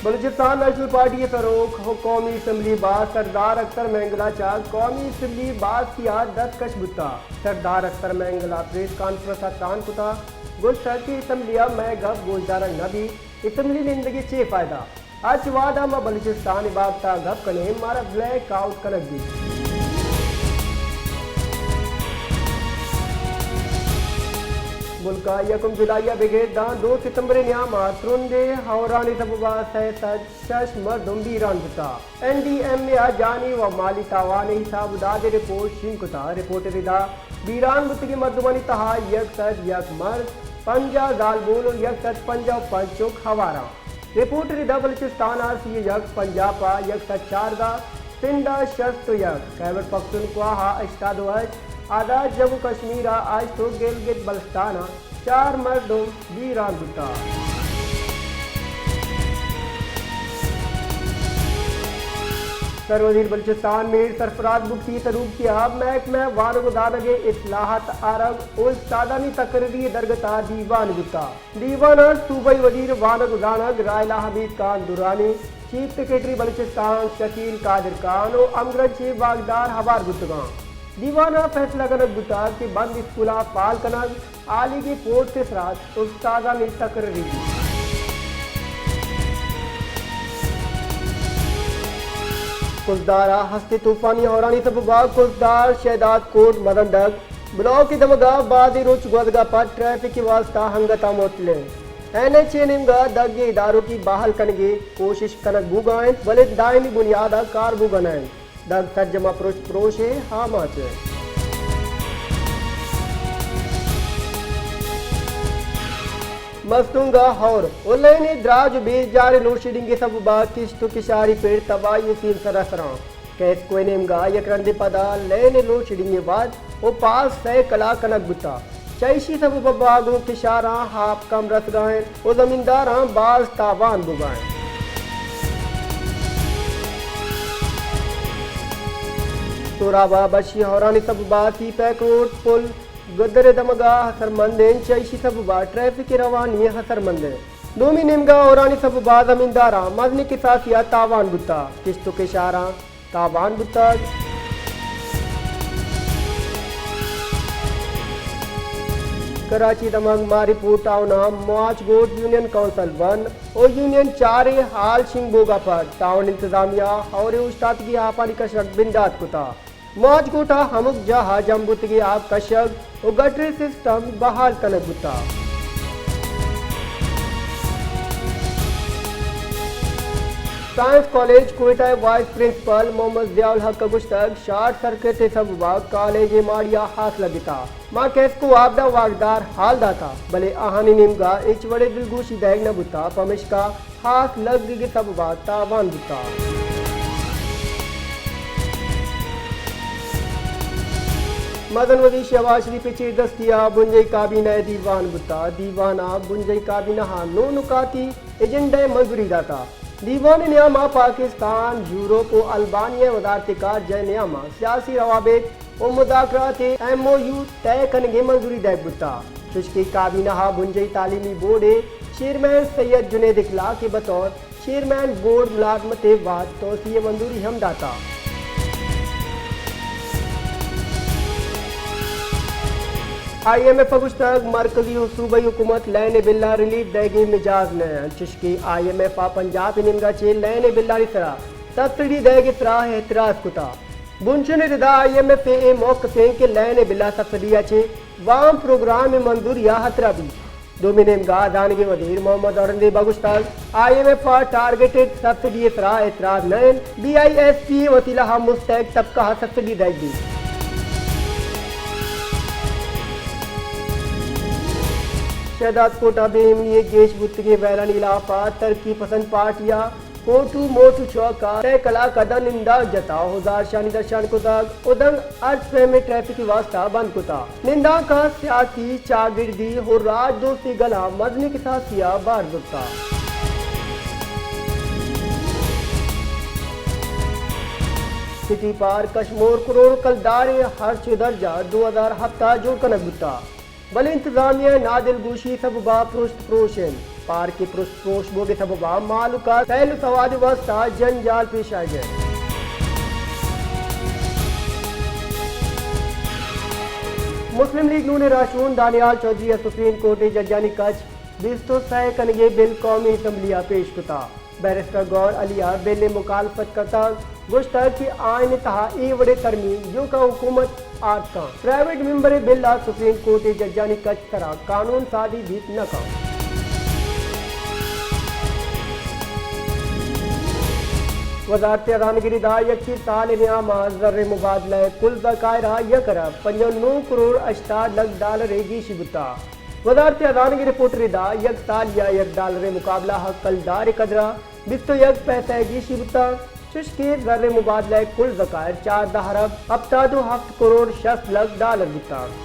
Balochistan national party ءِ سروک ءُ قومی اسمبلی ءِ باسک سردار اختر مینگل ءَ چہ قومی اسمبلی ءِ باسکی ءَ دستکش بوتگ۔ سردار اختر مینگل ءَ پریس کانفرنس ءَ تران کتگ، گوشتگ کہ اسمبلی ءَ مئے گپ گوشدارگ نہ بیت، اسمبلی نندگ ءِ چے فائدہ؟ ہرچ وہد ءَ ما بلوچستان ءِ بابت ءَ گپ کنیں، مارا بلیک آؤٹ کنگ بیت۔ ملک ءَ یکم جولائی ءَ بگر داں دو ستمبر ءِ نیام ءَ ترندیں ہورانی سبب ءَ سئے سد شش مردم بیران بوتگ۔ این ڈی ایم اے ءَ جانی ءُ مالی تاوان ءِ حساب ءُ داد ءِ رپورٹ شنگ کتگ۔ رپورٹ ءِ ردا بیران بوتگیں مردمانی تہا یک سد یک مرد، پنجاہ زالبول ءُ یک سد پنجاہ ءُ پنچ چک ہوار اَنت۔ رپورٹ ءِ ردا بلوچستان ءَ سی ءُ یک، پنجاب ءَ یک سد چاردہ، سندھ ءَ شست ءُ یک، خیبر پختونخوا ءَ ہشتاد ءُ ہشت، آزاد جموں کشمیر ءَ ہشت ءُ گلگت بلتستان ءَ چار مردم بیران بوتگ۔ سروزیر بلوچستان میر سرفراز بگٹی ءِ سروکی ءَ محکمہ وانگ ءُ زانگ ءِ اصلاحات آرگ ءُ استادانی تقرری ءِ درگت ءَ دیوان بوتگ۔ دیوان ءَ صوبائی وزیر وانگ ءُ زانگ راحیلہ حمید خان درانی، چیف سیکرٹری بلوچستان شکیل قادر خان ءُ ہمگرنچیں واکدار ہوار بوتگ اَنت۔ دیوان ءَ فیصلہ کنگ بوتگ کہ بند اسکولاں فعال کنگ، ہالیگیں پوسٹ ءِ سرا استادانی تقرری بیت۔ کزدار ءَ ہستیں طوفانی ہورانی سبب ءَ کزدار شہداد کوٹ مزن ڈگ بلاک ءِ دمگ ءَ بازیں روچ گوزگ ءَ پد ٹریفک ءِ واستہ انگت ءَ معطل اِنت۔ این ایچ اے ءِ نیمگ ءَ دگہ ادارکی بحال کنگ ءِ کوشش کنگ بوگ ءَ اِنت، بلے دائمی بنیاد ءَ کار بوگ ءَ نہ اِنت۔ دگ سرجم ءَ پرشت پروش ءِ آماچ اِنت۔ مستونگ ءَ ہور ءُ لین ءِ دراج ءُ بے جار ءِ لوڈشیڈنگ ءِ سبب ءَ کشت ءُ کشاری پڑ تباہی ءِ سیمسر ءَ سر اَنت۔ کیسکو ءِ نیمگ ءَ یک رندے پدا لین ءِ لوڈشیڈنگ ءِ وہد ءُ پاس سئے کلاک کنگ بوتگ۔ چہ ایشی ءِ سبب ءَ گوں کشاراں آپ کم رسگ ءَ اِنت ءُ زمینداراں باز تاوان بوگ ءَ اِنت۔ سوراب ءَ برشی ہورانی سبب ءَ سی پیک روڈ پل گدر ءِ دمگ ءَ اثرمند اِنت، چہ ایشی ءِ سبب ءَ ٹریفک ءِ روانی اثرمند اِنت۔ دومی نیمگ ءَ ہورانی سبب ءَ زمینداراں مزنیں کساسی ءَ تاوان بوتگ، کشت ءُ کشاراں تاوان بوتگ۔ کراچی ءِ دمگ ماری پور ٹاؤن ءَ مواچ گوٹ یونین کونسل ون ءُ یونین چار ءِ ہال شنگ بوگ ءَ پد ٹاؤن انتظامیہ ہور ءِ اوشتاتگیں آپانی کشگ بندات کتگ۔ مواچ گوٹ ءَ ہمک جاہ ءَ جم بوتگیں آپ کشگ ءُ گٹر سسٹم بحال کنگ بوتگ۔ سائنس کالج کوئٹہ ءِ وائس پرنسپل محمد ضیاء الحق ءَ گوشتگ، شارٹ سرکٹ ءِ سبب ءَ کالج ءِ ماڑی ءَ ہاس لگتگ۔ ما کیسکو آبدہ ءِ واکدار ہال داتگ، بلے آہانی نیمگ ءَ ہچ وڑیں دلگوشی دئیگ نہ بوتگ، پمیشکا ہاس لگگ ءِ سبب ءَ تاوان بوتگ۔ مزن وزیر شہباز شریف ءِ چیردستی ءَ بنجاہی کابینہ ءِ دیوان بوتگ۔ دیوان ءَ بنجاہی کابینہ ءَ نو نکاتی ایجنڈا ءِ منظوری داتگ۔ دیوان ءِ نیام ءَ پاکستان، یورپ ءُ البانیہ ءِ وزارت خارجہ ءِ نیام ءَ سیاسی روابط ءُ مذاکرات ءِ ایم او یو طے کنگ ءِ منظوری دئیگ بوتگ۔ چوشکہ کابینہ ءَ بنجاہی تعلیمی بورڈ ءِ چیئرمین سید جنید اخلاق ءَ بطور چیئرمین بورڈ ملازمت ءِ وہد توسیع ءِ منظوری ہم داتگ۔ آئی ایم ایف ءَ گوشتگ، مرکزی ءُ صوبائی حکومت لین ءِ بل ءَ ریلیف دئیگ ءِ مجاز نہ اِنت، چوشکہ آئی ایم ایف ءَ پنجاب ءِ نیمگ ءَ چہ لین ءِ بلانی سرا سبسڈی دئیگ ءِ سرا اعتراض کتگ۔ بنشن ءِ ردا آئی ایم ایف ءِ اے موقف اِنت کہ لین ءِ بل ءَ سبسڈی ءَ چہ وام پروگرام ءِ منظوری ءَ ہترہ بیت۔ دومی نیمگ ءَ زانگ ءِ وزیر محمد اورنگزیب ءَ گوشتگ، آئی ایم ایف ءَ ٹارگٹڈ سبسڈی ءِ سرا اعتراض نہ اِنت، بی آئی ایس پی ءِ وسیلہ ءَ مستحق طبقہ ءَ سبسڈی دئیگ بیت۔ شہداد کوٹ ءَ بے امنی ءِ گیش بوتگیں ویلانی ہلاپ ءَ ترقی پسند پارٹی ءَ کوٹو موٹو چوک ءَ سئے کلاک ءَ داں ننداک جتگ ءُ زہرشانی درشان کتگ ءُ دنگ ہرچ پیمیں ٹریفک ءِ واستہ بند کتگ۔ ننداک ءَ سیاسی، چاگردی ءُ راج دوستیں گلاں مزنیں کساسی ءَ بار زرتگ۔ سٹی پارک کشمور کروڑ کلداریں ہرچ ءُ درجہ دو ہزار ہپت ءَ جوڑ کنگ بوتگ۔ بلے انتظامیہ ءِ نادلگوشی ءِ سبب ءَ پرشت پروش اِنت۔ پارک ء پرشت پروش بوگ ء سبب ء مھلوک ء سیل ء سواد ء واستہ جنجال پیش آیگ ء۔ مسلم لیگ نون ء راہشون دانیال چوہدری ء سپریم کورٹ ء ججانی کچ بیست ء سئے کنگ ء بل قومی اسمبلی ء پیش کتگ۔ بیرسٹر گوہر علی ء بل ء مخالفت کرتگ، گوشتگ کہ آئین ء تہا اے وڑیں ترمیم ایوک ء حکومت آرت کنت۔ پرائیویٹ ممبر ء بل ء سپریم کورٹ ء ججانی کچ سرا قانون سازی بیت نہ کنت۔ وزارت ہزانہ گری دعا یکے سال ء نیام ء زر ء مبادلہ ء کل ذخائر ء یک ارب پنجاہ ء نو کروڑ ہشتاد لکھ ڈالر ء گیشی بوتگ۔ وزارت ہزانگ ء رپورٹ ء ردا یک سالی ء یک ڈالر ء مقابلہ ء کلدار ء قدر ء بیست ء یک پیسہ ء گیشی بوتگ، چشکہ زر ء مبادلہ ء کل ذخائر چاردہ ارب ہپتاد ء ہپت کروڑ شست لکھ ڈالر بوتگ۔